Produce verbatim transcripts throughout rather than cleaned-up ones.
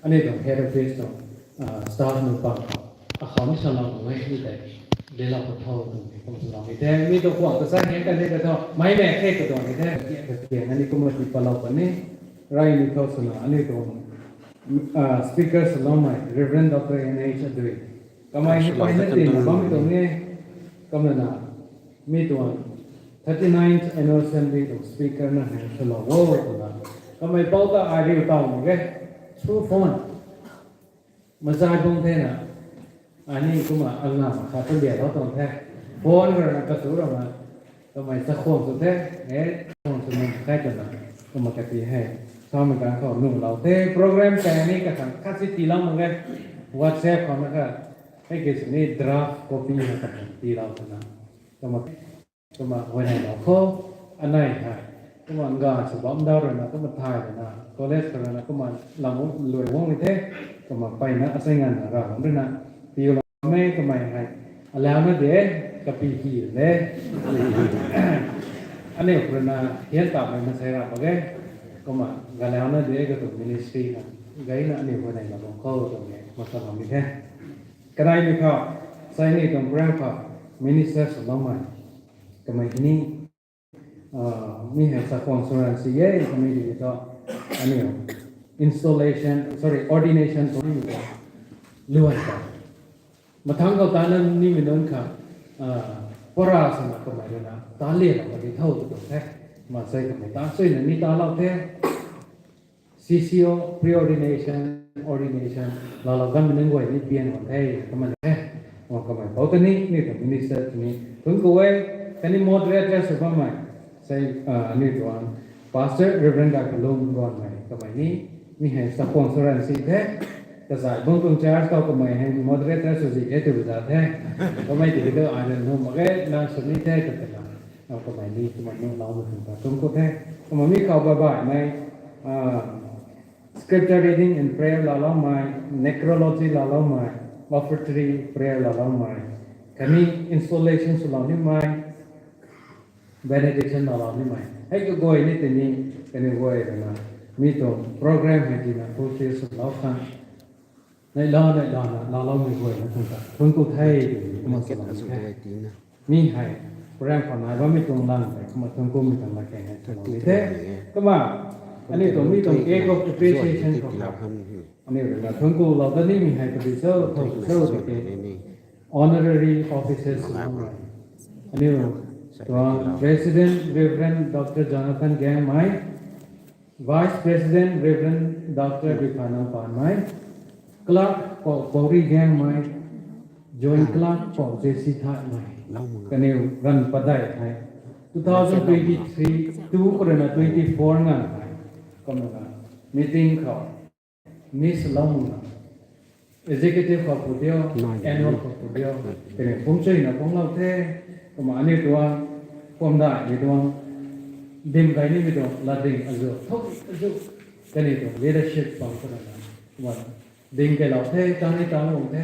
Aniu tuang head office tuang staff nunc pang khou akhou ni salou tuang e ni tei, lelau khou tho tuang e, kum salou ni the. Mi tuang kuang ta sa hei kan ni ka tho, mei mei khe ka tuang ni the. Ka tiang aniu kumna ti palou kan ni, rai ni khou swna aniu tuang speaker swloumei Reverend Doctor N H Adui. Kamei hei peyna tina bam tuang e, kumna na, mi tuang thirty-ninth Annual Assembly tuang speaker na hei swlou o twna. Kamei pou ta ai riu taw mak ge, through phone. Mazai bung the na, ani kumna alna khat tu lialou tuang the. Phone rana katu rana, kamei chakhwang sw the, e, chakhwang sw nung khe twna, kumna kati hei. Samei kan khou nunglou the, program kai ni kakhang khat si tiilou mak ge, WhatsApp khou na kha, hei ki sini draft copy na kakhang tiilou twna. Kumna, kumna huayneylou khou, anei hei, kumna nga sw bam dau rana, kumna thay rana, college khou rana, kumna lam luai guang ni the, kumna peyna asei nganv na ra bam rana, piulou mei kamei hei, alauna de, kapi hi le. Aniu rana hian tamei masei ra mak ge, kumna galauna de katuang ministry na, gayna aniu huayneylou bam khou tuang e, masalou ni the. Kaneimei khou, sai ni tuang program khou, minister swloumei, kamei hei ni, mi hei chakhwang sw ran si e, kamei di thu, aniu, installation, sorry, ordination tuang ni ta, luan ta. Mathangc khou ta na nimei nunc kha, para swna kamei rui na, ta lialou kadi tho tu tuang the. Maansei kamei ta suina ni talou the. C C O, pre-ordination, ordination, laalou kanmei nunc guay ni pian khwan the, kumna the. Kumna kamei pou ta ni, aniu tuang minister ta ni, thunc ku e, khatni moderator sw bammei, sai, aniu tuang Pastor Reverend Gayphalung Gonmei, kamei ni, mi hei chakhwang sw ran si the, kazay bung tuang church khou kamei hei moderator sw zi e tw za the, kamei ti tu ai rui nuh mak ge, nang sw ni the, twna, kamei ni, kumna nuhlou mak tuang ta thunc ku the, kumna mi khou baihbaihmei, Scripture reading and prayer laaloumei, necrology laaloumei, offertory prayer laaloumei, khatni installation swlou nimei, benediction laalou nimei. Hei kaguay ni tini, kaniw guay rui na, mi tuang program hei tina fulfill swlou khang, neihla neihla na laaloumei guay na thunc ta thunc ku the, kumna salou ni the. Mi hei, program khou nai bammei tuang lang tei, kumna thunc kumei tuang latkaeng hei salou ni the. Kumna, aniu tuang mi tuang cake of appreciation khou, aniu rui na thunc kulou ta nimei hei padi cho, tho cho tiki, honorary officers swloumei, aniu tuang President Reverend Doctor Jonathan Gangmei, Vice President Reverend Doctor Biphanang Panmei, Clerk Pou Pouri Gangmei, Joint Clerk Pou J C Thatmei, kaniw ganv padeih hei, two thousand twenty-three, tu khou rui na twenty-four nganv hei, kumna meeting khou, miss lou na, executive khou pu diu, annual khou pu diu, kaniw phungchuina phunglou the, kumna aniu tuang, kumdaihmei tuang, dim gay nimei tuang latding azuh, thuk azuh, kaniw tuang leadership bam khou rui na, kumna ding kailou the, tang ni tang lung the,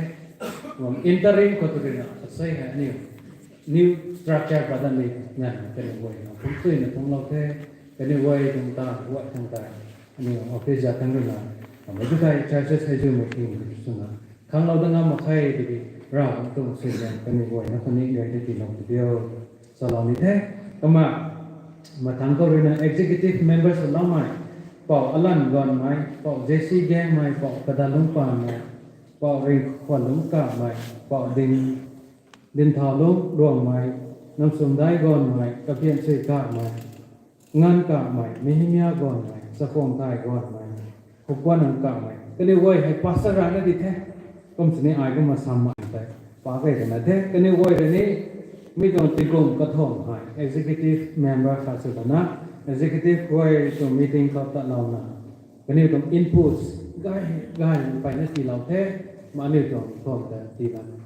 kumna interim khou tu rui na, asei hei aniu, new structure padan ni, nganv kaniw guay na phungchuina phunglou the, kaniw guay tuang ta, guay tuang ta, aniu office za khang rui na, kamei tu tei churches hei zumei ting swna, khanglou dat ngam mak khe tiki, Ravguangc tuang suaihiam kaniw guay na khatni gay tei tiilou tu diu, salou ni the. Kumna, mathangc khou rui na executive members swloumei, Pou Alan Gonmei, Pou J C Gangmei, Pou Kadalung Panmei, Pou Ringkhwanlung Kamei, Pou Dinthaulung Ruangmei, Namsumdai Gonmei, Kapiansui Kamei, Ngan Kamei, Nehemia Gonmei, Chakhwangthai Gonmei, Hukwanang Kamei, kaniw guay hei pastor rana di the, kum sini ai kumna sammei tei, pa kei kana the, kaniw guay rui ni, mi tuang tingkum kathumh hei, executive member khat sw kana, executive guay tuang meeting khou tatlouna, kaniw tuang inputs, gay, gay, peyna tiilou the, ma aniu tuang thumh ta tiilana,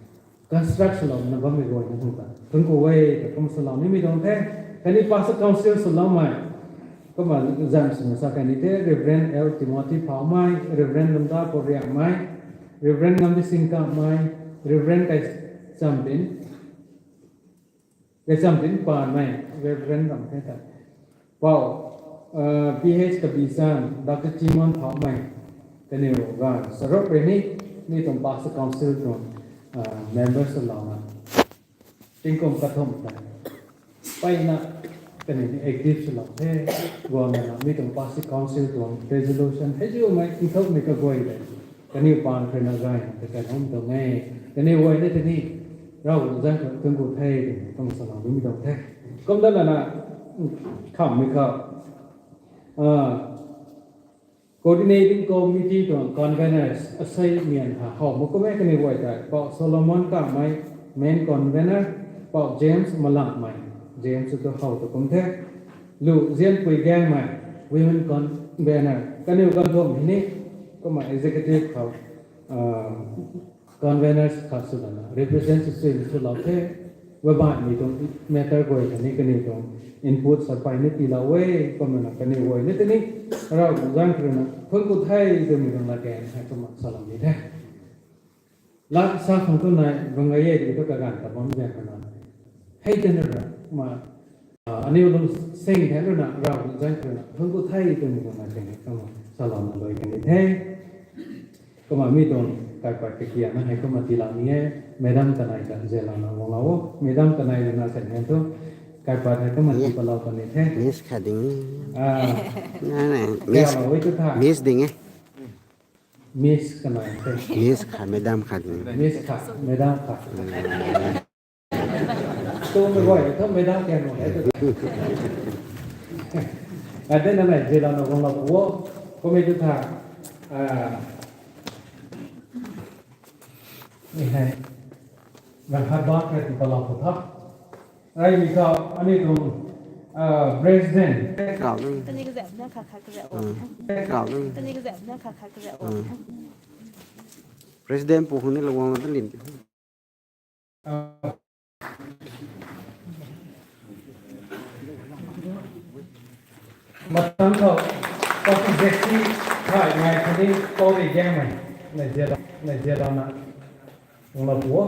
construct swlouna bammei guay na thunc ta thunc ku e, ta kum salou nimei tuang the, khatni pastor council swloumei, kumna zam swna sa kani the, Reverend L Timothy Phaumei, Reverend Lungda Pouriakmei, Reverend Ngamdising Kamei, Reverend Kaichamtin, Kaichamtin Panmei, Reverend ram the ta, Pou, P H Kabichan, Doctor Chimon Phaumei, Kaniw ganv charuk rui ni, mi tuang Pastor Council tuang, ah, members swlouna tingkum kathumh tei mpeyna kaniw ni active swlou the. Guangna mi tuang Pastor Council tuang resolution hei ziumei nthukmei kaguay tei kaniw paan khruina gayna ta kan hum tuang e. Kaniw guay ni tini Ravguangc zanc khou thuancku the twmei tuang salou nimei tuang the. Kumna lana, khammei khou, ah, Coordinating Committee tuang conveners asei mian ha how mak kum e. Kaniw guay tei Pou Solomon Kamei, main convener, Pou James Malangmei, James tu how tu kum the. Lu Zianpui Gangmei, women convener. Kaniw ganv thumh hei ni kumna executive khou, ah, conveners khat swlana represent sw swlou the. Baihmei tuang matter guay khatni kaniw tuang input sapeyna tiilou e. Kumna kaniw guay ni tini Ravguangc zanc khruina thuancku the twmei tuang latkaeng hei kumna salou ni the. Lat sa khang tu nai bam gay e tiki thu kaganv ta bam zaeng khana, hei tana ra kumna, ah, aniw lungsing the runa Ravguangc zanc khruina thuancku the twmei tuang latkaeng hei kumna salouna lui kan ni the. Kumna mi tuang kaipat kakiana hei kumna tiilou ni e. Madam kanei ta zalouna guanglou o. Madam kanei runa kan hen thu kaipat hei kumna tii palou kan ni the. Miss khat ding. Ah, Miss ding e. Miss kanei the. Miss khat, Madam khat ding. Miss khat, Madam khat. Tumei guay thu Madam kan nuh e tu. Ade na nai zalouna guanglou pu o. Kummei tu tha, ah, ni hei ganv khat bak hei tii palou pu tha. Reymei khou aniw tuang, ah, president. Kau nung. Kani kazapna khat khat kazap. Kau nung. Kani kazapna khat khat kazap. President pu hung ni lou guang ta lin. Matang khou Pastor Jesse Thaymei khatni Pauri Gangmei, nai zialouna guanglou pu o.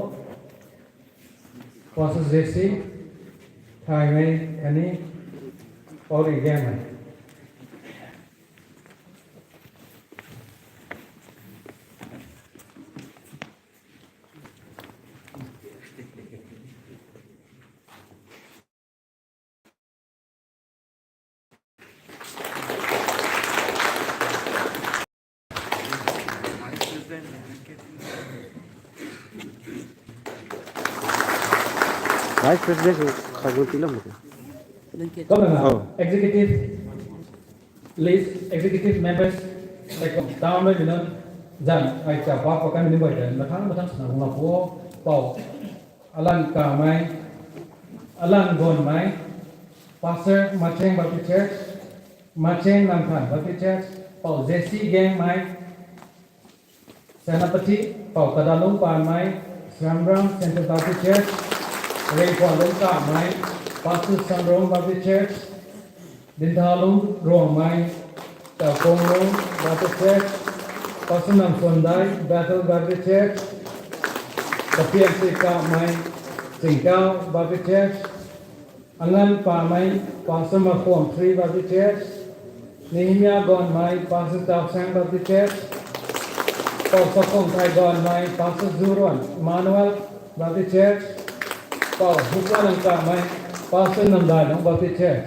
Pastor Jesse Thaymei khatni Pauri Gangmei. Vice President khat gu tiilou mak. Kumna executive list, executive members, like, down mei nunc, zan ai cha pa pa kan ni guay ta mathang mathang swna guanglou pu o. Pou Alan Kamei, Alan Gonmei, Pastor Macheng Baptist Church, Macheng Namthan Baptist Church, Pou Jesse Gangmei, Senapati, Pou Kadalung Panmei, Sramram Central Baptist Church, Rengkhualung Kamei, Pastor Sanrong Baptist Church, Dinthalung Ruangmei, Takonglung Baptist Church, Pastor Namsondai, Bethel Baptist Church, Tapiansui Kamei, Singkau Baptist Church, Angan Pamei, Pastor Makhwam Three Baptist Church, Nehemiah Gonmei, Pastor Taosang Baptist Church, Pou Sakhong Thai Gonmei, Pastor Zuruan Emmanuel Baptist Church, Pou Hukwanang Kamei, Pastor Namdailong Baptist Church.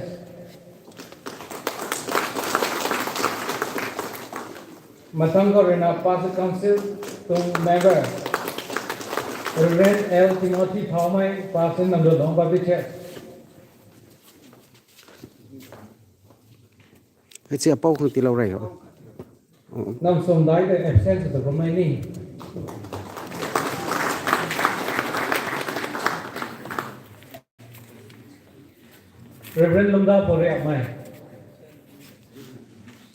Mathang khou ruina Pastor Council tuang member Reverend L Timothy Thaumei, Pastor Namdailong Baptist Church. Hei chi apou khang tiilou rei ho. Namsondai tei absent sw ta bammei ni. Reverend Lumda Poriakmei.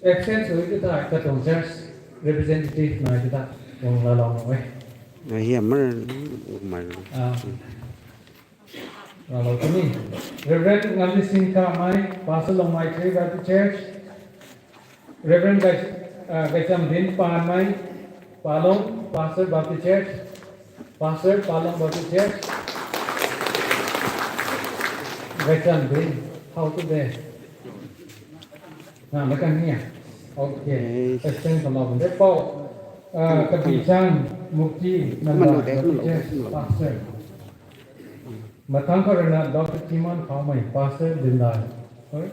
Absent sw ti thei katuang church representative nai ti ta guang laalou mak e. Ai hiam mar, mar. Ah. Laalou tuni. Reverend Ngamlising Kamei, Pastor Longmai Three Baptist Church. Reverend Gai-, ah, Gaichamdin Panmei, Palong, Pastor Baptist Church. Pastor Palong Baptist Church. Gaichamdin, how to be? Na, na kan ni a. Okay. Assistant Commander. Pou, ah, Kapichang Mukti Nanda, Pastor. Mathang khou rui na Doctor Chiman Khaomei, Pastor Dindai. Oi.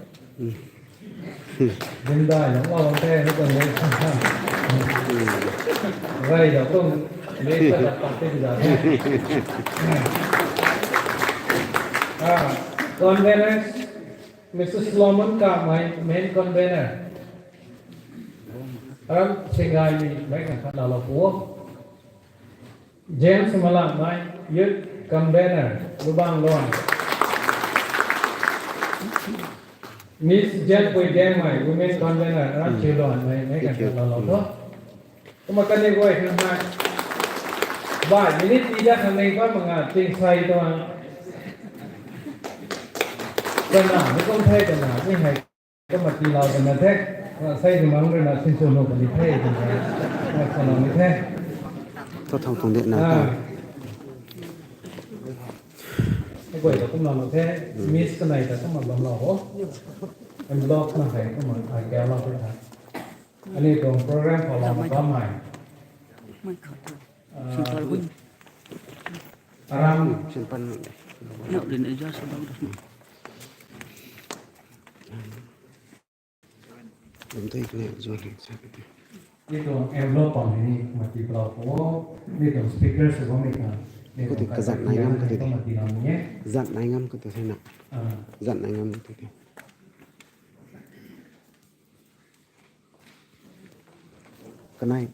Dindai na lou the, na kan le. Rai da kung le sa da pa te da. Ah, convener, Mister Solomon Kamei, main convener. Aram Singai ni mei kan khat laalou pu. James Malangmei, youth convener, Lubang Luang. Miss Jen Pui Dengmei, women convener, Aram Chiu Luan mei, mei kan khat laalou tho. Kumna kaniw guay khang hei. Bai, minute tii da khang ning pa manga ting sai tuang. Kana, mi kum the kana, mi hei. Kumna tiilou twna the, kumna sei ni mang rui na sinsw nuh puni the, kumna, kumna salou ni the. Tho thang tuang de na. Ah. Hei guay ta kumna lou the, miss kanei ta kumna bam lou ho. Envelope na hei kumna ai kau lou the tha. Ani tuang program khou lou na bam hei. Ah, aram. Simpan. Nau rin ai ja sa dau da. Lam tei kene zuan hei sa kete. Ni tuang envelope pang hei ni mati palau pu. Ni tuang speaker sw bam ni ta. Ni tuang kazat nai ngam kate de. Mati lam ni e. Zat nai ngam kate the na. Ah. Zat nai ngam kate de. Kanei.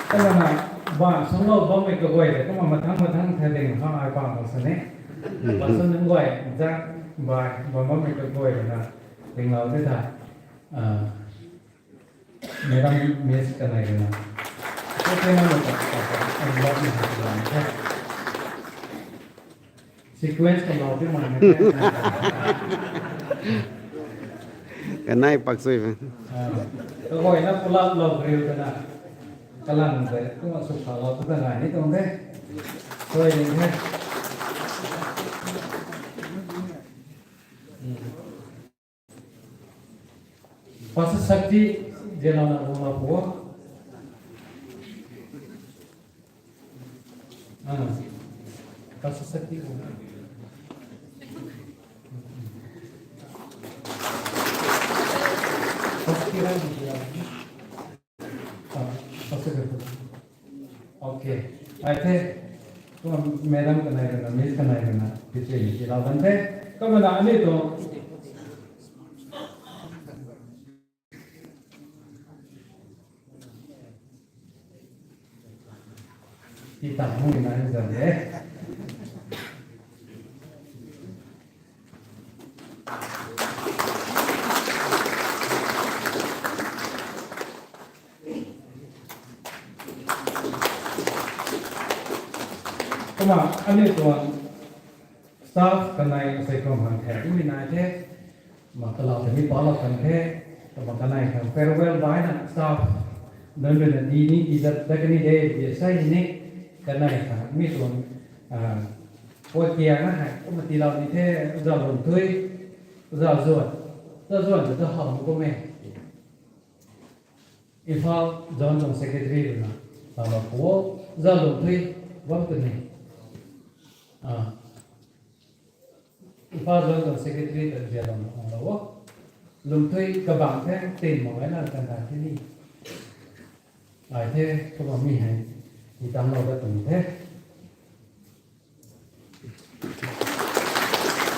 Kumna, bam sung lou bammei kaguay de, kumna mathang mathang the ding khang ai bam khou sini. Hmm. Bam sung nunc guay, zak bai, bam bammei kaguay de na, ding lou de tha. Ah, Madam Miss kanei rui na. Okay, na lo ta, ta, ta, envelope ni ha ta, ta. Sequence ka lo ti man ni. Kanei pak sui. Ah, kaguay na pull up lou riu ta na. Kalang de, kumna suk pha lou ta ngai ni tuang de. Sui ni de. Hmm. Pastor Sakti, Jelana Buma Pua. Ah, Pastor Sakti Buma. Pastor Kiran, Kiran. Ah, Pastor Kiran. Okay. Ai the, kumna madam kanei rui na, miss kanei rui na, teacher ni tiilou ban the. Kumna na ani tuang Ti tang hung na zan de. Kumna, ani tuang staff kanei sei khou hang the, mi nai the, ma kalau tei mi pa lou kan the, kumna kanei khang farewell bai na staff, nunc rui na di ni, di dat, dat kani de, di sei ni, kanei khang, mi tuang, ah, puat kia na hei, kumna tiilou ni the, Oja Lungthui, Oja Zuan, Oja Zuan ta how kum e. Imphal Zone tuang secretary rui na, talo pu, Oja Lungthui, bam tu ni. Ah. Imphal Zone tuang secretary ta zia lou na khang lou o. Lungthui kabang the, tin mak e na kan ta the ni. Ai the, kumna mi hei, mi tang lou dat tuang the.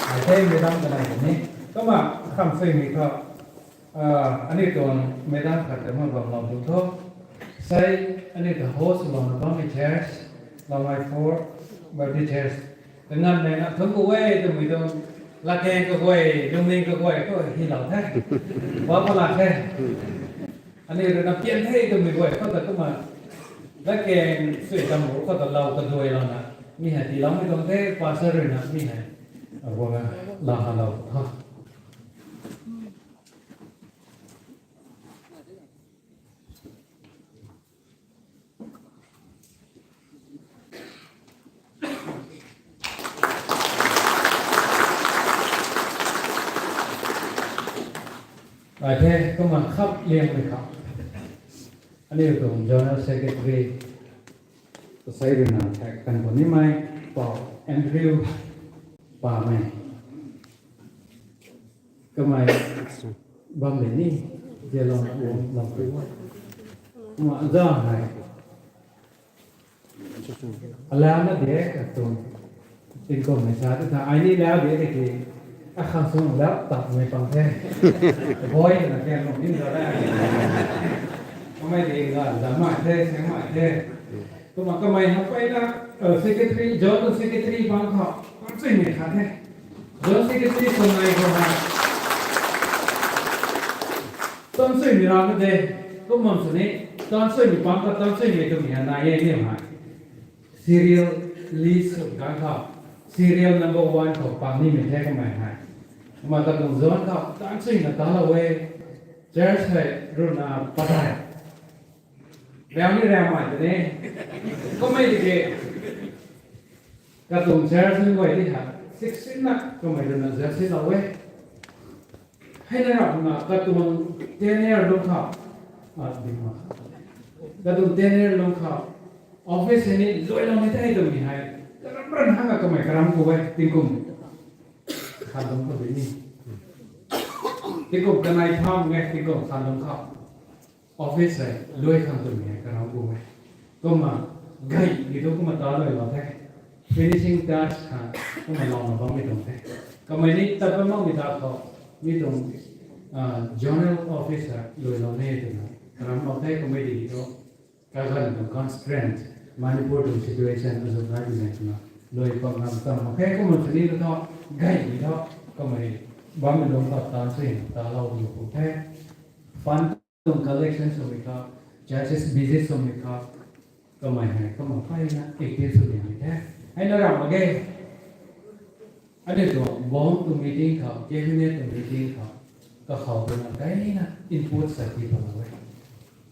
Ai the, madam kanei ni. Kumna, kham sui mi kha, ah, ani tuang madam khat ta ma bam lou tu tho. Sei, ani ta host lou na bammei church, Lamai Four Baptist Church. Kanganv mei na thun ku e twmei tuang, latkaeng kaguay, lungning kaguay khou hylou the. Bam pala the. Ani rui na pian the twmei guay khou ta kumna, latkaeng sui tam bu khou ta lou kaduai lou na, mi hei tiiloumei tuang the, pastor rui na mi hei, a, guang a, la ha lou tho. Ai the, kumna khap liangmei khou, aniu tuang General Secretary, kasei rui na thak kan khou nimei, Pou Andrew Pamei. Kamei bam le ni, Zeliangrong lam pu. Kumna za hei. Alau na de katuang. Tingkum hei sa tu tha, ai ni lau de ki. Akhang sung lau tap mei pang the. Boy na kya nung din za da. Kamei de nga, za mai the, seng mai the. Kumna kamei hei peyna, uh, secretary, John secretary bang khou, taansuimei khat the. John secretary sw nai khou hei, taansuimei ra na de, kumna sw ni, taansuimei bang khou, taansuimei twmei hei nai e ni hei. Serial list khou kan khou, serial number one khou pang nimei the kamei hei. Kumna katuang John khou, taansuina talou e, church hei rui na patai. Rau ni rau mai tw ne. Kummei tiki, katuang church ni guay di ha, sixteen na kummei rui na zat si lou e. Hei na rap na katuang tenure lung khou, ah, di ma. Katuang tenure lung khou, office hei ni luai lou ni the twmei hei, karam ran hang a kamei karam khou e, tingkum khat lung khou di ni. Tingkum kanei pham nge, tingkum khat lung khou. Office hei luai khang twmei hei karam pu e. Kumna gay ni tu kumna ta luai lou the. Finishing touch ha, kumna lou na bammei tuang the. Kamei ni tat bam makmei ta khou, mi tuang, ah, general office hei luai lou ne twna karam lou the, kamei di tu. Kaganv tuang constraint, Manipur tuang situation azu nai di nai twna luai pang ngam tam mak khe, kumna sini tu thu, gay ni thu, kamei bammei lung khou taansuina talou ni pu the. Fund tuang collection swmei khou, churches visit swmei khou, kamei hei kumna peyna active sw nimei the. Hei na ram mak ge. Aniu tuang bom tuang meeting khou, cabinet tuang meeting khou, kakhou rui na peyna input sa ti palou e.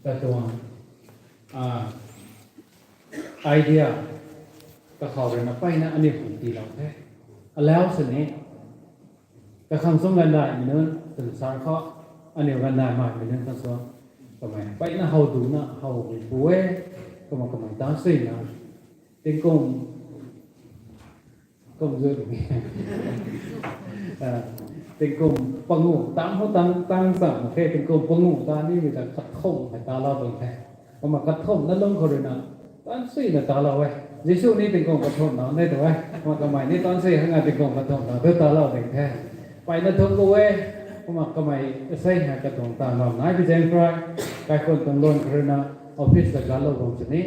Katuang, ah, idea, kakhou rui na peyna aniu khang tiilou the. Alau sini, kakhang sung gandaimei nunc, tuang sar khou, aniu gandai maimei nunc khang sung, kamei peyna how duna, howmei pu e, kumna kamei taansuina, tingkum, kum zu, ah, tingkum pangu, tang khou tang, tang cham mak khe, tingkum pangu ta nimei ta kathumh hei talou tuang the. Kumna kathumh na lung khou rui na, taansuina talou e. Jisu ni tingkum kathumh na ne tu e. Kumna kamei ni taansui hanga tingkum kathumh na tu talou ding the. Peyna thum pu e. Kumna kamei sei hei katuang taanv bam nai pi zaeng krai. Kaikhun tuang lun khou rui na office ta galou bam sini.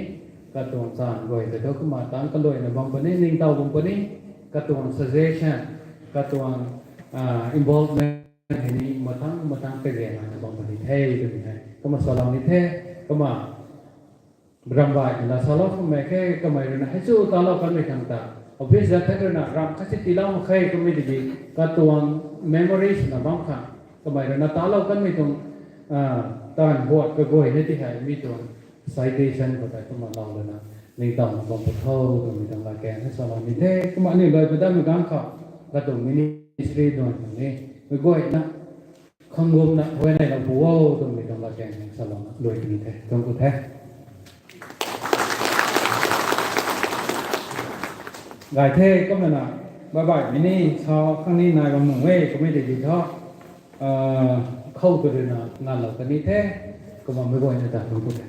Katuang chan guay ta tu kumna tang kaluaina bam puni, ningtow bam puni. Katuang suggestion, katuang, ah, involvement hei ni mathang mathang kage na bam puni the twmei hei. Kumna salou ni the, kumna rambai na salou kummei khe, kamei rui na hei chu talou kanmei khang ta. Office zat the rui na ram khat si tiilou mak khe kummei tiki, katuang memories na bam khang. Kamei rui na talou kanmei tuang, ah, taanv huat kaguay ni ti hei mi tuang citation khou tei kumna lou lana, ningtow na bam pu tho twmei tuang latkaeng hei salou ni the, kumna aniu luai pu datmei ganv khou, katuang ministry duan khang ni, meic guayna, khang gumna, huayney lou pu o twmei tuang latkaeng hei salouna luai ni the, tuang ku the. Gay the, kumna na, bye bye, mini, sa khang ni nai bam nung e, kummei tiki thu, ah, khou tu rui na, nganlou kani the, kumna meic guayna ta tuang ku the.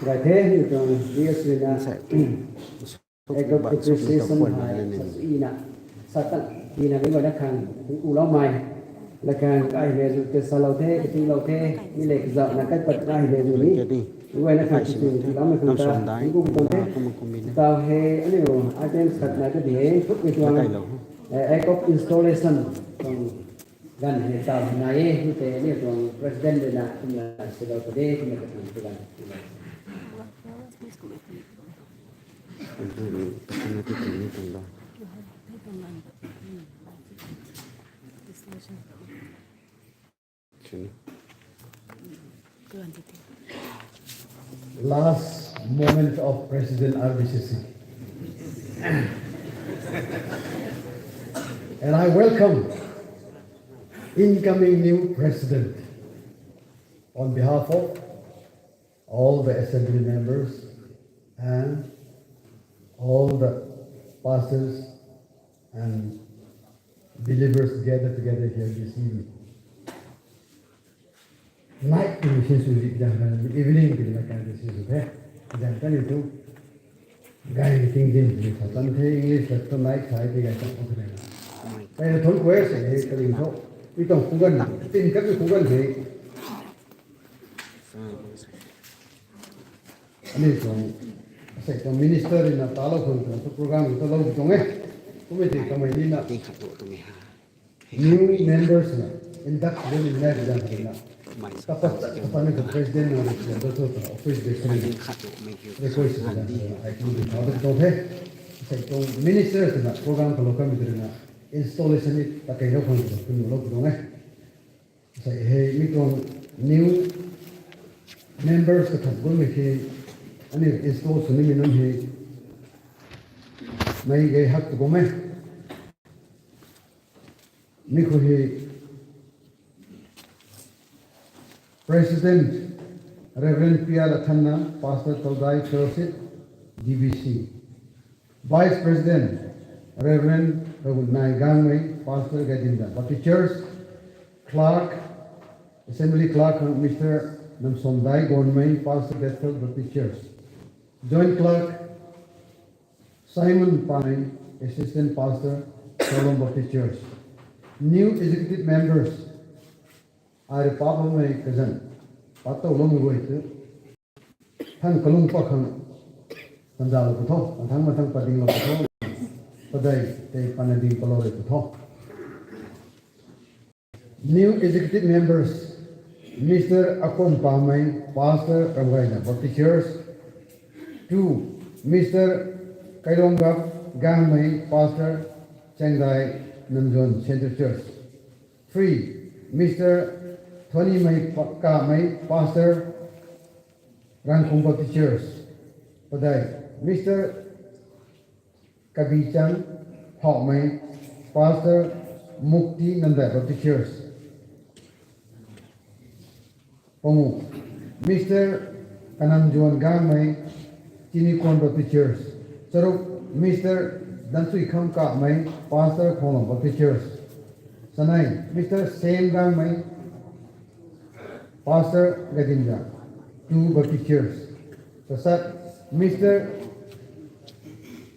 Gay the, ni tuang, V S rui na, Act of Appreciation hei, sa sui na, sa tan, tina meic guayna khang, u lou mei, lakhang kai hei zu te salou the, katinglou the, mi le kazauh na kai pat kai hei zu ni, meic guayna khang kitu tiiloumei khang ta, kum tuang the, tau hei, aniu, items khat na kadi hei, thukmei tuang, eh, Act of Installation, tuang, ganv hei tau nai e, mi tei aniu tuang president rui na, kumna silou ta de, kumna katuang tu ganv. Last moment of President R B C C. And I welcome incoming new president on behalf of all the assembly members and all the pastors and believers gathered together here this evening. Night tw si sw zi, zang evening tw na kan tw si sw the. Zang kan tu. Gay ting din tw sa tan the, English la tu night sa ti gay tan the. Kai na thon kwe se he kaling tho. Mi tuang kugan, tin kat mi kugan he. Ani tuang, asei tuang minister na talou khang tuang tu program tu lou tuang e. Kumei ti kamei ni na. New members na induct din na di dan na. Tapa, tapa ni president na represent tu office de kani request na. Ai tu di thau tu the. Asei tuang minister na program kalou kamei na installation ni ta kai lou khang tu lou tuang e. Asei hei mi tuang new members kathat gun mei ki ani install sw nimei nunc hei mei gay hak tu bam e. Mi khou hei President Reverend P R Lathanna, Pastor Todai Fellowship, D B C. Vice President Reverend Ragunai Gangmei, Pastor Gadinda Baptist Church. Clerk, Assembly Clerk Mister Namsomdai Gonmei, Pastor Bethel Baptist Church. Joint Clerk Simon Panei, Assistant Pastor, Shalom Baptist Church. New executive members, ai rui pa bammei kazan, pa tow loumei guay tu. Thang kalung pa khang, tanzalou pu tho, thang mathang padinglou pu tho, padei tei pana ding palou rui pu tho. New executive members, Mister Akom Pamei, Pastor Ramgaina Baptist Church. Two, Mister Kailonggap Gangmei, Pastor Chengdai Namjon Central Church. Three, Mister Thonimei Pa-, Kamei, Pastor Rangkhong Baptist Church. Padai, Mister Kabichang Phaomei, Pastor Mukti Namdai Baptist Church. Pangu, Mister Kanamjuan Gangmei, Chinikon Baptist Church. Charuk, Mister Dansuikham Kamei, Pastor Khonglong Baptist Church. Chanei, Mister Sam Gangmei, Pastor Gadinda, two Baptist Church. Chasat, Mister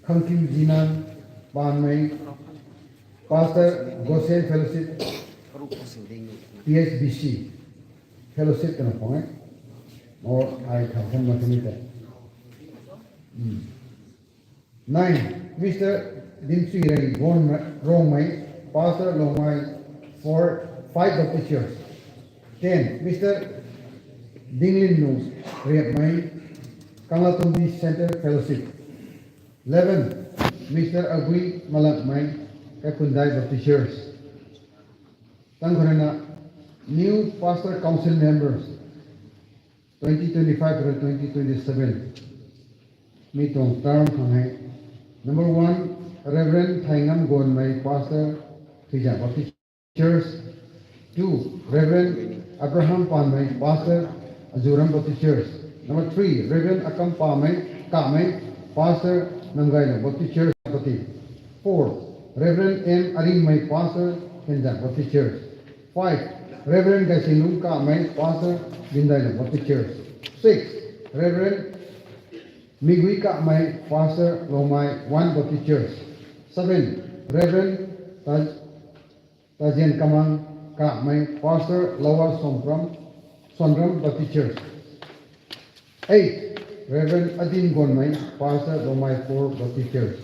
Khangkimjinan Panmei, Pastor Goshen Fellowship, P S B C Fellowship twna pang e. Or ai thau than ma tini te. Hmm. Nine, Mister Dimsuirei Ron-, Rongmei, Pastor Longmai, four, five Baptist Church. Ten, Mister Dinglinnu Riapmei, Kanglatongdi Centre Fellowship. Eleven, Mister Agui Malakmei, Kaikundai Baptist Church. Tang khou rui na, new Pastor Council members, twenty twenty-five to twenty twenty-seven. Mi tuang term khang hei. Number one, Reverend Thaingam Gonmei, Pastor Thuizang Baptist Church. Two, Reverend Abraham Panmei, Pastor Azuram Baptist Church. Number three, Reverend Akam Pamei, Kamei, Pastor Namgailong Baptist Church, Pati. Four, Reverend M Aringmei, Pastor Kenzang Baptist Church. Five, Reverend Gaisinung Kamei, Pastor Bindailong Baptist Church. Six, Reverend Migui Kamei, Pastor Longmai One Baptist Church. Seven, Reverend Taj-, Tajian Kamang Kamei, Pastor Lower Sompram, Sonram Baptist Church. Eight, Reverend Adin Gonmei, Pastor Longmai Four Baptist Church.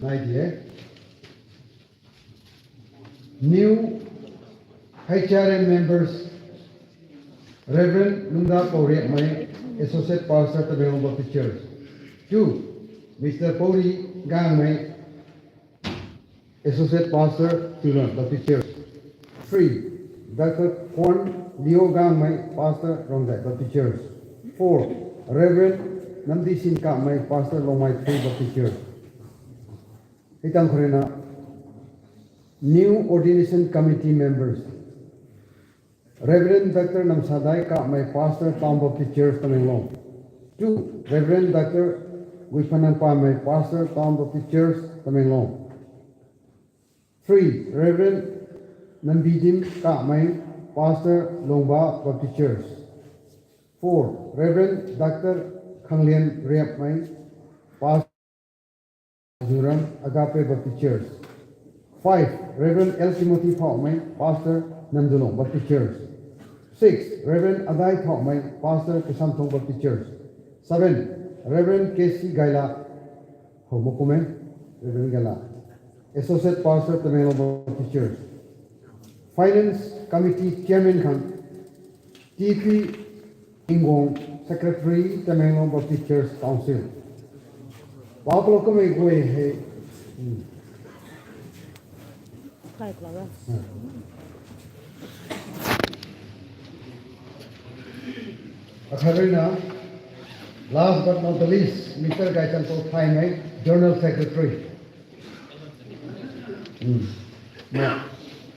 Nai di e. New H R M members, Reverend Lungda Pauriakmei, Associate Pastor, Tamenglong Baptist Church. Two, Mister Pauri Gangmei, Associate Pastor, Tulan Baptist Church. Three, Doctor Kwan Leo Gangmei, Pastor, Rongdai Baptist Church. Four, Reverend Namdisin Kamei, Pastor Longmai Three Baptist Church. Hei tang khou rui na, new ordination committee members. Reverend Doctor Namsadai Kamei, Pastor Town Baptist Church, Tamenglong. Two, Reverend Doctor Guipanang Pamei, Pastor Town Baptist Church, Tamenglong. Three, Reverend Nambidim Kamei, Pastor Longba Baptist Church. Four, Reverend Doctor Khanglian Riapmei, Pastor Zuram Agape Baptist Church. Five, Reverend L Timothy Phaomei, Pastor Namdulong Baptist Church. Six, Reverend Adai Phaomei, Pastor Kasamthong Baptist Church. Seven, Reverend K C Gaila, how makume, Reverend Gaila, Associate Pastor Tamenglong Baptist Church. Finance Committee Chairman khang T P Ingong, Secretary Tamenglong Baptist Church Council. Pau palo kamei guay hei. Hmm. Akhat rui na, last but not the least, Mister Gaichanpou Thaimei, General Secretary. Hmm. Na,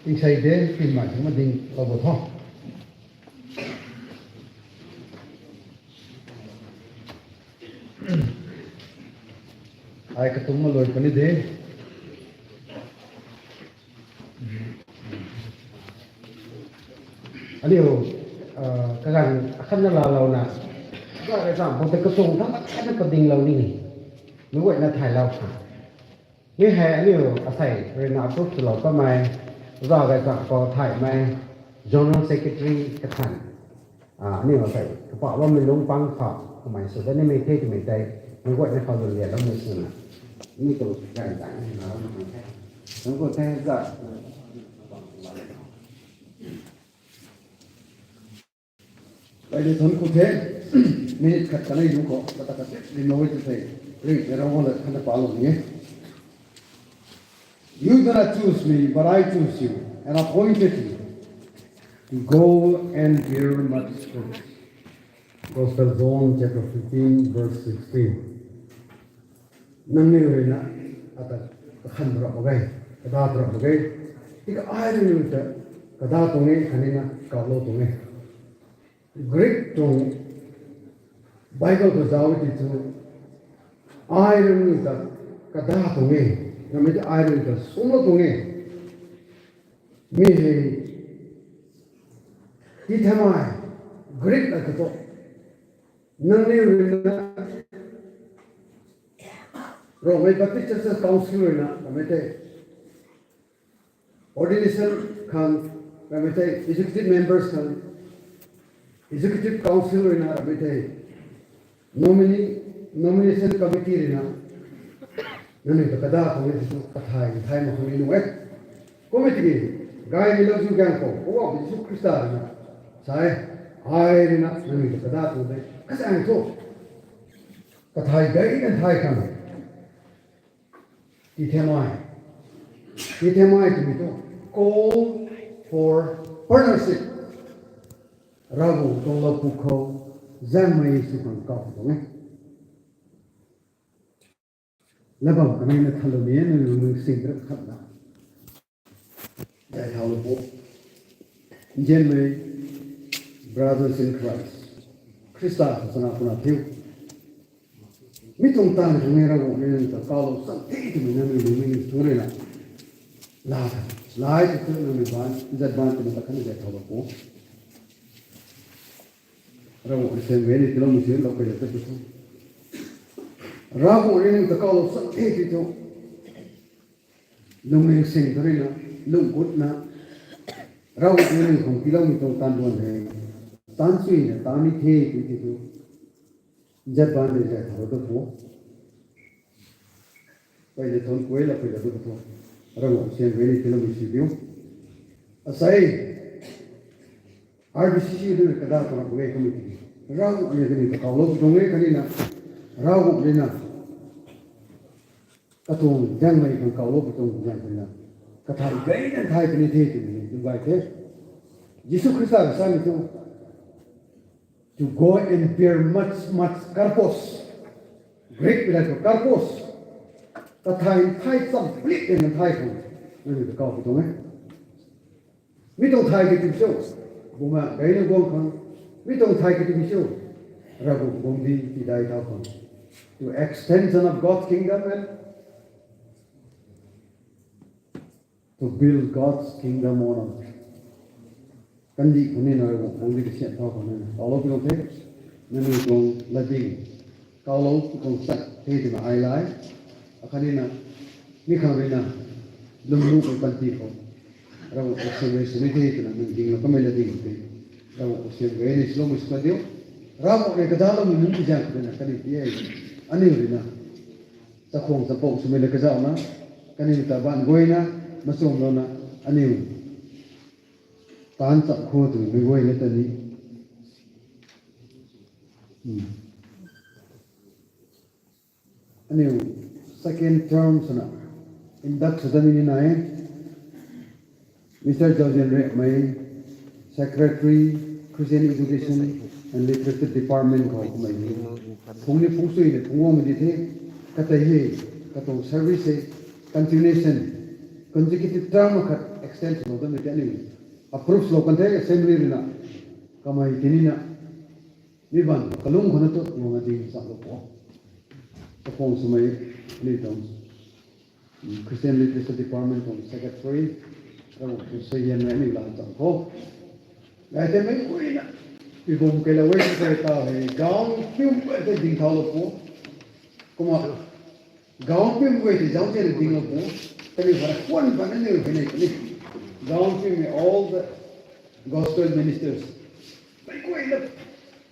tingsei de, tinmei sung ma ding lou bo tho. Ai katumc ma lui puni de. Aniu, ah, kaganv akhatna laalouna, kaganv rui chamv pun tei kachung thangc ma thayna padinglou ni ni. Meic guayna thaylou kha. Mi hei aniu asei rui na approve swlou kamei, Oja Gaichanpou Thaimei, General Secretary kathan. Ah, aniu asei kapah bammei lungc pang pha, kamei sw dat nimei the twmei tei, meic guayna khou lun lianloumei swna. Mi tuang ganv tang na loumei the. Nang khou the za. Ai de thun khou the, minute khat kanei lungc khou, kata kata rimlou e tw the, ring, e rau le, khatna palou ni e. You did not choose me, but I choose you and appointed you to go and bear much fruit. Gospel John chapter fifteen, verse sixteen. Nangniw rui na ata kakhan rap mak ge, kada rap mak ge. Tika ai rui ta kada tuang e, khatni na kaulou tuang e. Greek tuang Bible khou zauc ti thu, ai rui ta kada tuang e, namei ta ai rui ta sumlou tuang e. Mi hei, ti thamei, Greek la kato. Nangniw rui na, Rongmei Baptist Churches Council rui na, namei tei, ordination khang, namei tei, executive members khang, executive council rui na, namei tei, nominee, nomination committee rui na, nangniw ta kada tuang e tw thu, kathai, kathai mak khang ni nuh e. Kum e tiki, gaymei lauziu gaeng khou, Poubauhmei Jisu Khrista rui na, sa e, ai rui na, nangniw ta kada tuang e, kazaeng thu. Kathai gay kan thai khang. Ti thamei. Ti thamei twmei thu, call for partnership. Ravguangc tuang lau pwkhou, zaengmei sw khang kau tuang e. Labam kanei na thanlou ni e, nangniw lungning sing rap khat na. Zay thaulou pw. Nzianmei brothers in Christ, Khrista khou chana puna thiu. Mi tuang taanv khang e Ravguangc rui nang ta kaulou cham the twmei nangniw lungning sung rui na, la tha, lai tw tw nangniw baanc, zat baanc twna ta khatni zay thaulou pw. Ravguangc rui siam gay ni tiiloumei sw lou key la ta tw tho. Ravguangc rui nang ta kaulou cham the tw tho. Lungning sing khou rui na, lung gutna, Ravguangc rui nang khang tiiloumei tuang taanv duan hei, taanc chuina, taanc ni the tw tw tho. Zat baanc de zay thaulou ta pw. Pei de thun kuay la pei la tu tho. Ravguangc siam gay ni tiiloumei sw diu. Asei, R B C C rui na kada tuang rap mak ge kum e tiki, Ravguangc rui na kaniw ta kaulou pw tuang e khatni na, Ravguangc rui na katuang zaengmei khang kaulou pw tuang zaeng rui na, kathai gay kan thai puni the twmei ni tu gay the. Jisu Khrista rui samei thu, to go and bear much, much karpos. Greek pi lai tu karpos. Kathai thai cham plik e na thai khang. Nangniw ta kau pu tuang e. Mi tuang thai ki tu cho. Buma gai na guang khang. Mi tuang thai ki tu cho. Ravguangc guangcdic tidai thau khang. To extension of God's kingdom and to build God's kingdom on earth. Kandih khou ni na Ravguangc guangcdic kasiam thau khang na. Kaulou pi tuang the. Nangniw tuang latdyng. Kaulou pi tuang chat the twna ai lai. Akhatni na. Mi khang rui na. Lwmnuhmei panty khou. Ravguangc khou siam rui sini the twna nang ding la kamei latdyng the. Ravguangc khou siam rui ni slow mei sw diu. Ravguangc rui kazaucloumei nunc ti zaeng khou rui na kandih ti e. Aniu rui na. Chakhwang chapou swmei le kazauhna, kaniw ta baanc guayna, machumlouna, aniu taanc chap khou twmei guayna ta ni. Hmm. Aniu second term swna, induct sw dami ni nai. Mister Zauzian Riakmei, Secretary, Christian Education and Literature Department khou kummei ni. Phung ni phung sui ni phung guangmei di the, katei hei, katuang service hei, continuation, consecutive term khat extend swlou kanmei tei aniu approve swlou kan the assembly rui na, kamei tini na, mi baan kalung khou na tu guang a ding chaplou pu. Chakhwang swmei, aniu tuang Christian Literature Department tuang Secretary, Ravguangc tuang suaihiammei aniu lam cham khou. Gay tei mei guayna, pibum keilou e, secretary ta hei, gaung piu guay tei ding thaulou pu. Kumna, gaung piu guay tei zauc tei dinglou pu. Kaniw khou rui khwan pan aniu hei nei puni. Gaung piumei all the gospel ministers. Mei guayna,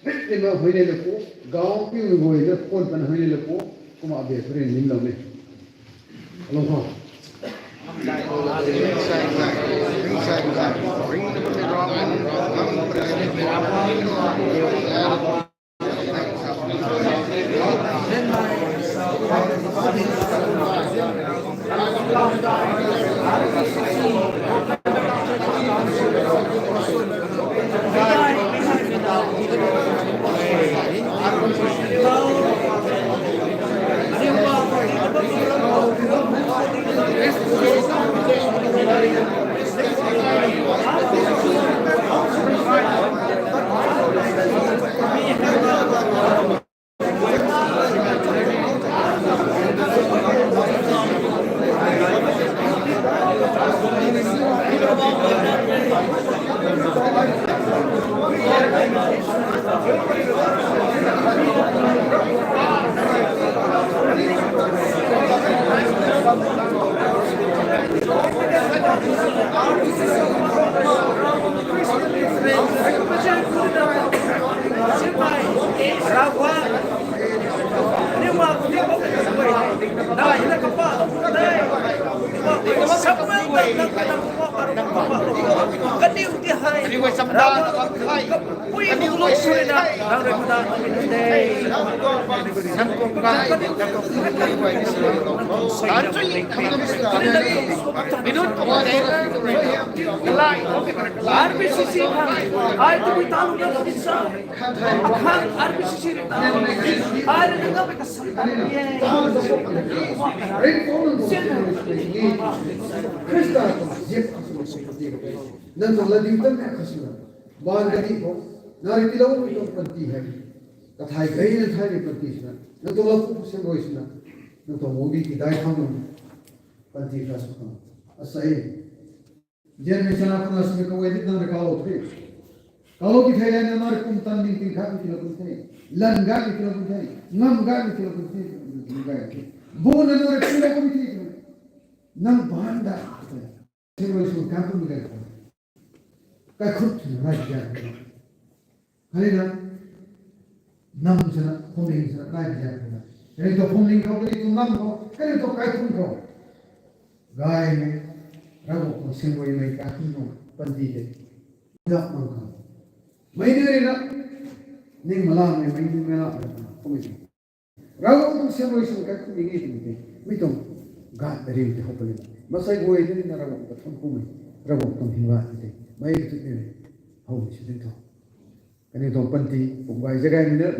rit rimna huayney le pu, gaung piu guayna khwan pan huayney le pu, kumna abia khou rui nimlou ni. Alung khou. R B C C khang, ai tabui taluh na tabui sa. Akhang R B C C rui taluh. Ai rui na ngam ka sam ta ye. Khrista tuang ziap khou sw, nang tuang latdyng tan khou sw, baanv kandih khou, nang rui tiiloumei tuang panty hei, kathai gayna thaymei panty swna, nang tuang lat khou siam rui swna, nang tuang guangcdic tidai khang nang panty khat sw khang. Asei. Zianmei chana puna swmei kaguay di nang rui kalou the. Kalou ki thei lana nang rui kum tan ning ting khat ni tiilou kum the. Lan gay ni tiilou kum the. Ngam gay ni tiilou kum the. Gay the. Buna nang rui tiilou kum the. Nang baanv da. Siam rui sw kan kum gay the. Kaikhunc swna rai gay the. Hei na, nam swna, phuamling swna, nai pi zan khou na. Kaniw tuang phuamling khou, kaniw tuang nam khou, kaniw tuang kaikhunc khou. Gaymei, Ravguangc tuang siamruimei kaikhunc khou, panty tei. Gap mang khou. Mei ni rui na, ning malamei, mei ni malamei, kummei tei. Ravguangc tuang siamrui sw kaikhunc ni nge twmei tei. Mi tuang, gat rim tei how puni. Masei guay tei ni na Ravguangc ta thuanc kummei, Ravguangc tuang hymdaih tei. Mei kathuic ni rui. How ni sw ding tho. Kaniw tuang panty, pum gay zagay ni na,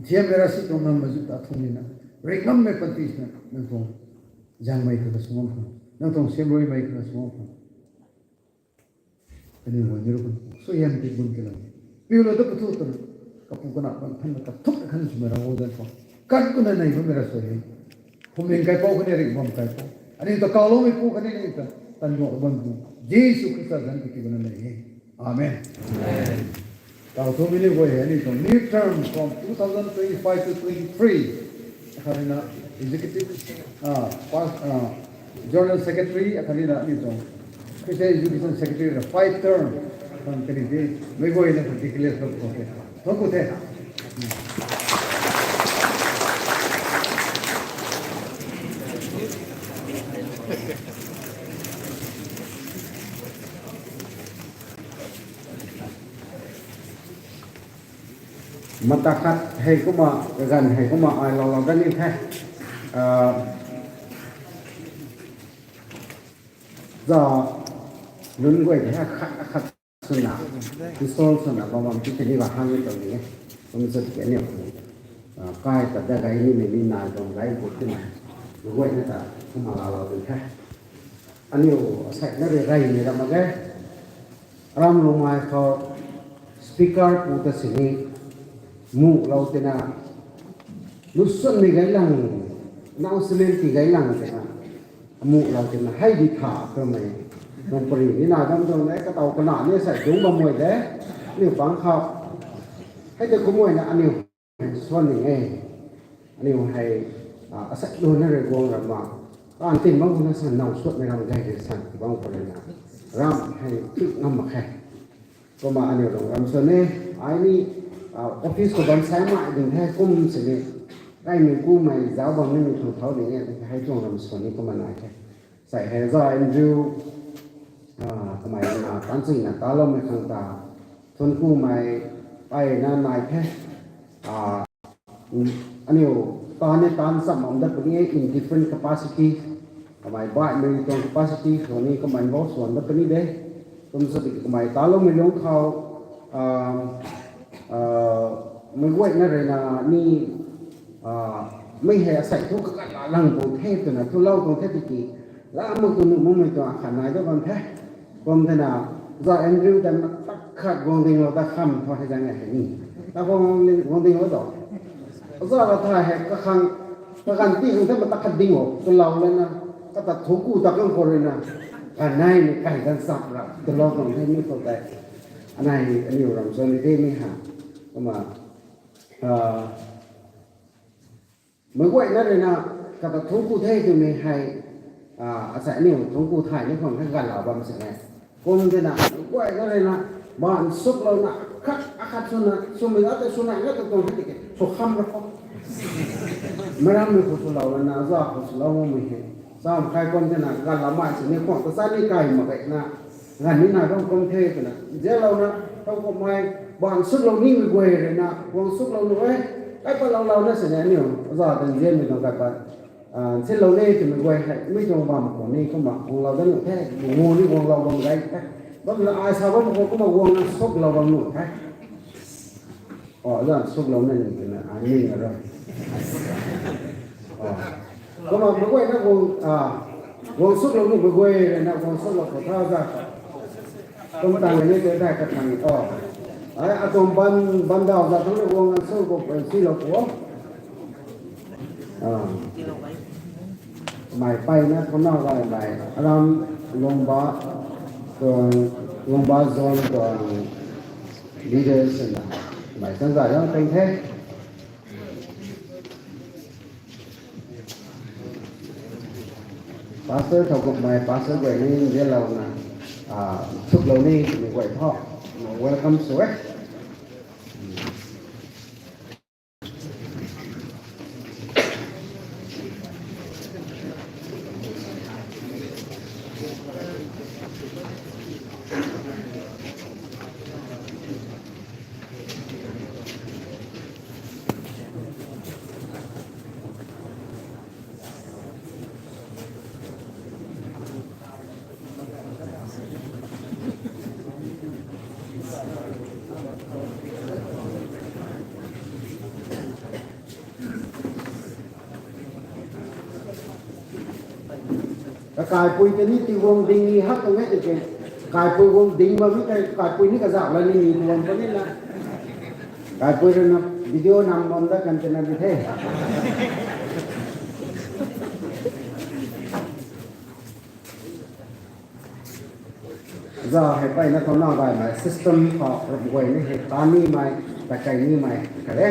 thiammei ravsic tuang nam mazu ta thung ni na, ringh ngammei panty na, nang tuang zangmei kha ta sw ngam khang, nang tuang siamruimei kha ta sw ngam khang. Kaniw guay ni rui khang, suaihiam ti bun ki lang. Piu lou ta pathu twna, kapu kana bang than na kathuk khan swmei Ravguangc zanc khou. Kan kuna nei bammei ravsuai hei. Phwamling kaipouc khatni ringh bam kaipouc. Aniu ta kawloumei pu khatni aniu ta tanduak bam pu. Jisu Khrista zanc tiki bana nei e. Amen. Tau thu mini guay hei aniu tuang new term from two thousand twenty-five to twenty-three. Akhatni na executive, ah, pas-, ah, general secretary, akhatni na aniu tuang Christian education secretary na five term. Kan kani di, mei guay na declare lou khou the. Thangc ku the. Mata khat hei kumna, kaganv hei kumna ai lou lou dat ni the. Ah, za lungc guay the khat khat swna, install swna bam bam ti tini ba hang ni tuang ni e. Kum sa tiki aniu, ah, kai ta da gay nimei ni nai tuang gay bu tina, guayna ta kumna lou lou tuang the. Aniu asei na rui reymei ram mak ge. Aram lungmei khou speaker pu ta sini muhlou tina, lusunmei gay lang, announcement ti gay lang tina, muhlou tina hei di tha twmei tuang pari ni nai bam tuang de, kataw kana ni asei dungc bam guay de, aniu pang khou. Hei tei kumna aniu suan ning e. Aniu hei, ah, asei luna rui guang ram ma, taan tin bam khou na san now suatmei ram gay de san bam khou rui na, ram hei tu ngam mak khe. Kumna aniu rui ram suan e, ai ni, ah, office khou bam sai mai ding the kum sini, kaimei kumei zauc bam nimei thu thau ding e, hei tuang ram suan ni kumna nai the. Sai hei za Andrew, ah, kamei na taanchina taloumei khang ta, thuanc kumei, ai na nai the, ah, aniu taan ni taan cham bam dat puni e in different capacity, kamei baihmei tuang capacity khou ni kamei involve sw bam dat puni de, kum sa tiki kamei taloumei lungc khou, ah, ah, mei guayna rui na ni, ah, mei hei asei thu kaganv la lang tuang the twna thulou tuang the tiki, lam mak tu nuh makmei tuang akhat nai dat bam the. Kum thena, za Andrew ta matak khat guang dinglou ta kham thu hei zang e hei ni. Ta guang ding, guang dinglou tu. Za la thay hei kakhang, kaganv ti khang the matak khat ding o, kalou lana, kata thuanc ku ta kang khou rui na, kanei ni kai dan sap ra, twlou tuang the ni khou tei. Anei aniu ram suan ni the ni ha. Kumna, ah, mei guayna rui na, kata thuanc ku the twmei hei, ah, asei aniu thuanc ku thay ni khang hei ganlou bam sini. Kum thena, mei guayna rui na, baan suklouna, khat, akhat swna, swmei la tei swna, nga tu tuang the tiki, sw kham ra khou. Meic rammei khou swlou lana, za khou swlou makmei hei. Cham kai kum thena, ganlou mai sini khwang ta sa ni kai mak ge na. Ganv ni nai bam kum the twna, nzianlouna, thau kummei, baan suklou nimei guay rui na, guang suklou nuh e, kai patlou lou na sini aniu, za ta nzianmei tuang kai pat, ah, nsinlou ni twmei guay hei, mi tuang bam khou ni kumna, guanglou dat nuh the, guang ni guanglou bam gay the. Bam la ai sa bam khou kumna guangna suklou bam nuh the. O, zan suklou na ni twna, ai ning a ra. O. Kumna mei guayna guang, ah, guang suklou ni mei guay rui na guang suklou khou tha za. Kum tang ni tei dai kathang, o. Ai, atuang ban, ban daw za thang ni guang an su khou, eh, silou khou. Ah. Mei peyna khou na gay mei, aram Lungba, tuang, Lungba zone tuang leaders na, mei chan za yang teng the. Pastor thau kummei, pastor guay ni nzianlouna, ah, suklou ni twmei guay thu, welcome sw e. Kakaipui tei ni ti guang ding ni hak tuang e tiki, kaipui guang ding bam ni tei kaipui ni kazauh la ni ni tuang puni na. Kaipui rui na video nam bam da kan tina di the. Za hei pai na thau na bai mai system khou rap guay ni hei ta ni mai, ta kai ni mai ka le.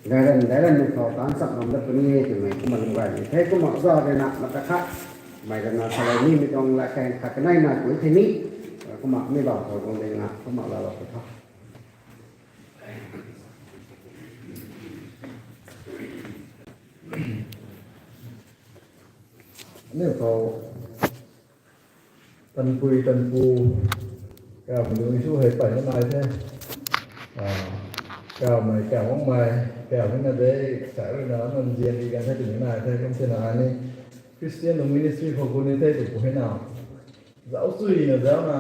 Dairan, dairan nu khou tan sak nam dat puni e twmei kumna lum gay ni the, kumna za rui na mata kha, mei rui na salou ni mi tuang la kang khat kanei na kui the ni, kumna mi bam khou guang ding na kumna la lou ku tha. Aniu khou tanpui tanpu, kaw mei lung su hei pai na nai the. Ah, kaw mei, kaw mang mei, kaw hei na de, sa rui na nan zian di kan the twmei nai the, kum se na ni Christian tuang ministry khou gu ni the tw pu hei na. Zauc chui na zauc na.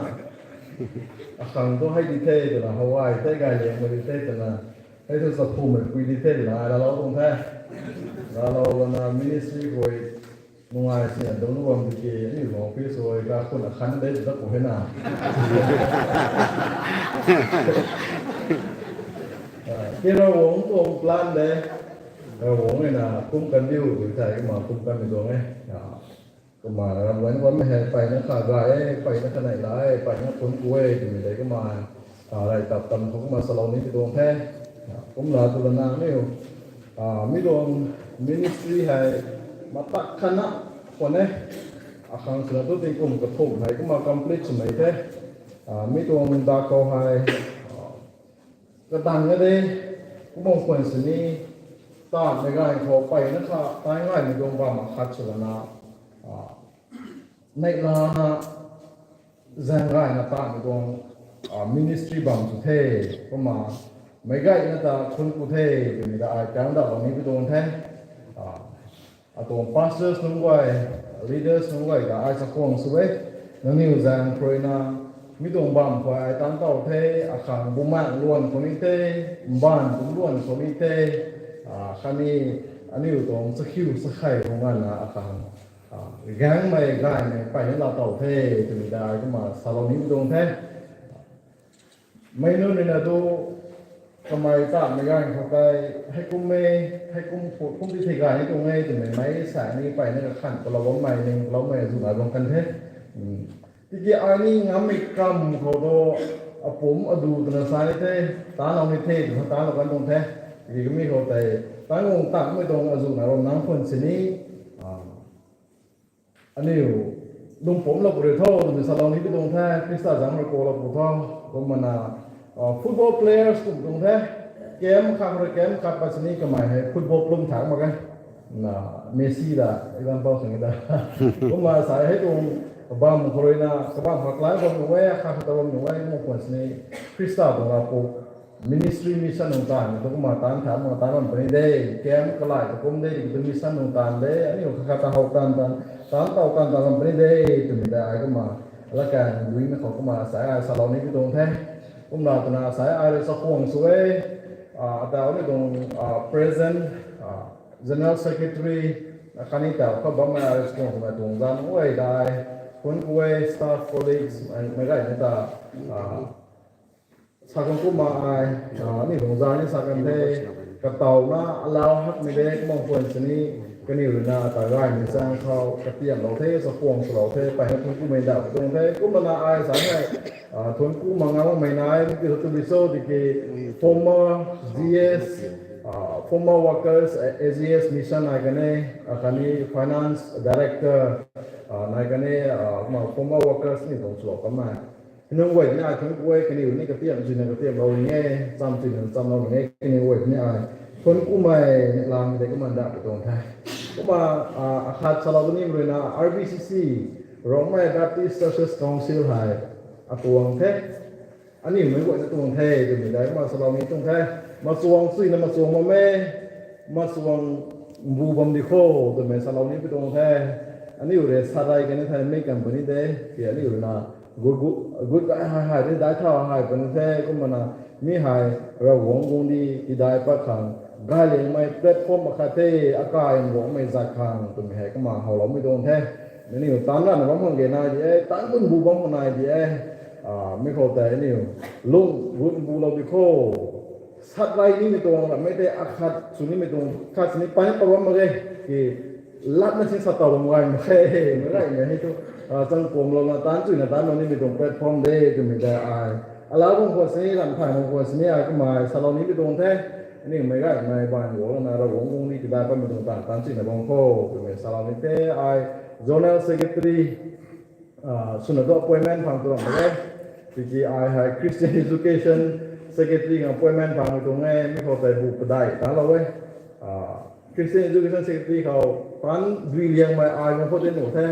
Akhang tu hei di the twna, Hawaii the, gay liang mei di the twna, hei tu sa phu mei pui di the twna, ai lalou tuang the. Lalou lana ministry khou nungai sina dungc bam di ke, aniu khou office rui ka khun akhan de zauc pu hei na. Ah, ke Ravguangc tuang plan de. Ravguangc hei na kum kan diu tw thei, kumna kum kan mi tuang e. Ah, kumna ram guan guan mei hei pai na kha gay e, pai na kha nei la e, pai na thuanc ku e twmei tei kumna, ah, rai tap tam khou kumna salou ni pi tuang the. Ah, kumna tu lana aniu, ah, mi tuang ministry hei matak khat na khwan e. Akhang swna tu tingkum kathumh hei kumna complete swmei the. Ah, mi tuang da khou hei, ah, kadang na de, kumna khwan sini, tanmei gay khou pai na kha, tai gaymei tuang bam akhat sw lana, ah, neih lana, zaeng gayna tanmei tuang, ah, ministry bam sw the, kumna, meic gayna ta thuanc ku the twmei ta ai kan dalou ni pi tuang the. Ah, atuang pastors nunc guay, leaders nunc guay ta ai chakhwang sw e, nangniw zaeng khou rui na, mi tuang bam khou ai tan tow the, akhang bumaengc luan khou ni the, mbaanv tuang luan khou ni the, ah, khatni aniu tuang chakhiu chakhei khou nganvna akhang, ah, gaengmei gaymei pai na la tow the twmei ta ai kumna salou ni pi tuang the. Mei nunc rui na tu kamei tanmei gay khou tei, heikum e, heikum khou kum ti thei gay ni tuang e twmei mei sa ni pai na kakhan palou bammei, ning paloumei azuh nai bam kan the. Tiki ai ni ngammei kam khou tu apumc adu twna sa ni the, tanlou ni the twna tanlou kan tuang the. Tiki kamei khou tei, tan guang tanmei tuang azuh nai bam nang khwan sini, ah, aniu lungpumclou pu rui tho twmei salou ni pi tuang the, Khrista zaeng rui kalou pu tho, kumna, ah, football players kum tuang the, camp khat rui camp khat pat sini kamei hei football plum thak mak e. Na, Messi da, example khang da. Kumna sa hei tuang bam khou rui na, kabam khat lai bam nuh e, khat khat bam nuh e, kumna khwan sini, Khrista tuang Ravpu ministry mission nung taanv tu kumna taanc tha, kumna taanc bam puni de, camp kalai tu kum de, tu mission nung taanv de, aniu khat khat ta how taanv taanv, taanc tow taanv taanv bam puni de, twmei ta ai kumna, la kan duimei khou kumna sa ai salou ni pi tuang the. Kumna twna sa ai rui chakhwang sw e, ah, ata aniu tuang, ah, present, ah, general secretary, khatni ta kha bammei ai rui chakhwang swmei tuang zanc guay dai, thuanc ku e, staff, colleagues, mei, meic gayna ta, ah, sa khang kumna ai, ah, aniu tuang zanc ni sa kan the, katawna alau hakmei de, kumna khwan sini, kaniw rui na ta gaymei zaeng khou katiamlou the, chakhwang swlou the, pai na thuanc kumei da pi tuang the, kumna ai sa hei, ah, thuanc kumna ngammei nai, mi ti tu bi cho tiki, former G S, ah, former workers, eh, A G S mission nai kan e, ah, khatni finance director, ah, nai kan e, ah, kumna former workers ni tuang swlou kanmei nunc guay ni ai thuanc ku e, kaniw ni katiam swna katiamlou ning e, cham swna chamlou ning e, kaniw guay ni ai thuanc kumei ni lam de kumna da pi tuang the. Kumna, ah, akhat salou ni rui na R B C C, Rongmei Baptist Churches Council hei atuang the. Aniu mei guayna tuang the twmei dai kumna salou ni tuang the. Machuang chuina machuang bam e, machuang mbu bam di kho twmei salou ni pi tuang the. Aniu rui sat rey kani the mi company de, ki aniu rui na, good, good, good guy hei hei, ni dai thau hei puni the, kumna, mi hei, Ravguangc guangcdic tidai pat khang, gay liangmei platform akhat the, akai nruangmei zat khang, twmei hei kumna howloumei tuang the. Aniu taanc rana bam khang ge nai di e, taanc kun bu bam khang nai di e. Mi khou tei aniu, lung, lung bulou di kho. Sat rey nimei tuang, ramei tei akhat sw nimei tuang, khat sini pan pa bam mak ge, ki, latna sin sa taw bam gay mak khe, meic gaymei hei thu, chang kuamlouna taanc chuyna taanc lou nimei tuang platform de, twmei tei ai. Alau bam khwan sini, ram thay bam khwan sini, ai kumna salou nimei tuang the, aniu meic gaymei ban guangna Ravguangc guangcdic tidai patmei tuang taanv taanc chuyna bam kho, twmei salou ni the, ai, Zonal Secretary, swna tu appointment phang tu ram mak e. Tiki ai hei Christian Education Secretary khang appointment phang tuang e, mi khou tei bu padeih taanclou e. Christian Education Secretary khou taanc dui liangmei ai bam khou tei nuh the.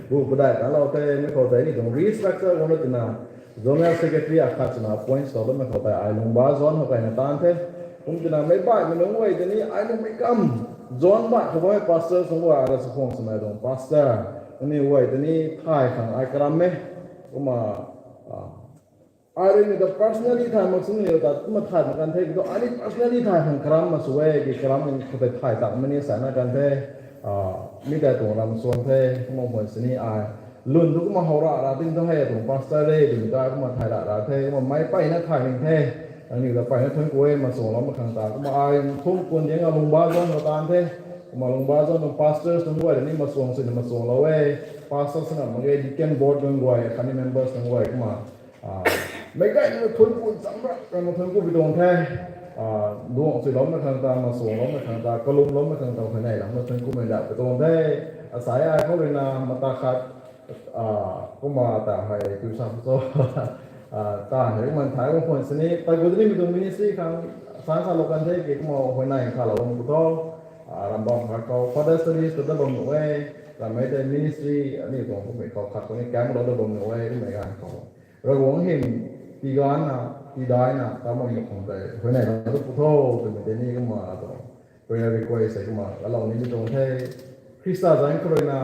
Bu padeih taanclou the, mi khou tei ni tuang restructure guangna tina Zonal Secretary akhat swna appoint swloumei khou tei ai Lungba John khou kaina taanc the. Kum tina meic baihmei nunc guay tei ni ai nuhmei kam, John baih khou bammei pastor sung guay, ara chakhwang swmei tuang pastor, aniu guay tei ni thay khang ai karam e. Kumna, ai rui ni ta personally thay mak sini ta kumna thay mak kan the, kiu thu ai ni personally thay khang karam mak sw e, ki karam khou tei thay takmei ni sana kan the. Mi tei tuang ram suan the, kumna khwan sini ai lwn thu kumna how ra ra tin thu hei tuang pastor e, twmei ta kumna thay ra ra the, kumna meic peyna thay ning the. Aniu ta peyna thuanc ku e, masuangloumei khang ta, kumna ai thum kun diang a Lungba John khou taanc the. Kumna Lungba John tuang pastors nunc guay ni masuang swna masuanglou e. Pastor swna mak ge, deacon board nunc guay, khatni members nunc guay kumna meic gayna thuanc ku cham ra, kamei thuanc ku pi tuang the. Duang suiloumei khang ta, masuangloumei khang ta, kalumloumei khang ta, khaneiloumei thuanc kumei da pi tuang the. Asai ai khou rui na mata khat, kumna ta hei tu sa cho, ta hei man thay bam khwan sini, ta gu nimei tuang ministry khang san salou kan the, ki kumna huayney khalou bam ku tho. Ram bam khat khou Father Studies ta da bam nuh e, ramei tei ministry aniu tuang kummei khou khat khou ni camp lou da bam nuh e, kummei ganv khou Ravguangc hym tiganvna, tidaina ta bam nuh khang tei huayney lou da ku tho, twmei tei ni kumna tuang prayer request hei kumna kalou nimei tuang the. Khrista zanc khou rui na,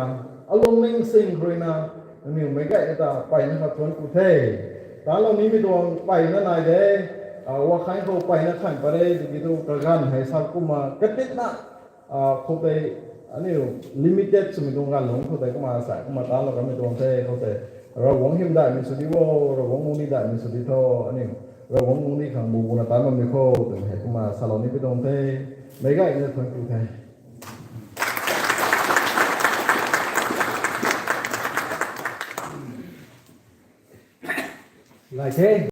alungning sing khou rui na, aniu meic gayna ta peyna khat thuanc ku the. Taanclou nimei tuang peyna nai de, wakhan khou peyna khan pat re, tiki thu kaganv hei sa kumna katitna, khou tei aniu limited swmei tuang ganv lungc khou tei kumna sa kumna taanclou kanmei tuang the, khou tei Ravguangc hym daihmei sw di o, Ravguangc guangcdic daihmei sw di tho, aniu Ravguangc guangcdic khang bu buna taanc bam ni kho, twmei hei kumna salou ni pi tuang the, meic gayna thuanc ku the. Gay the,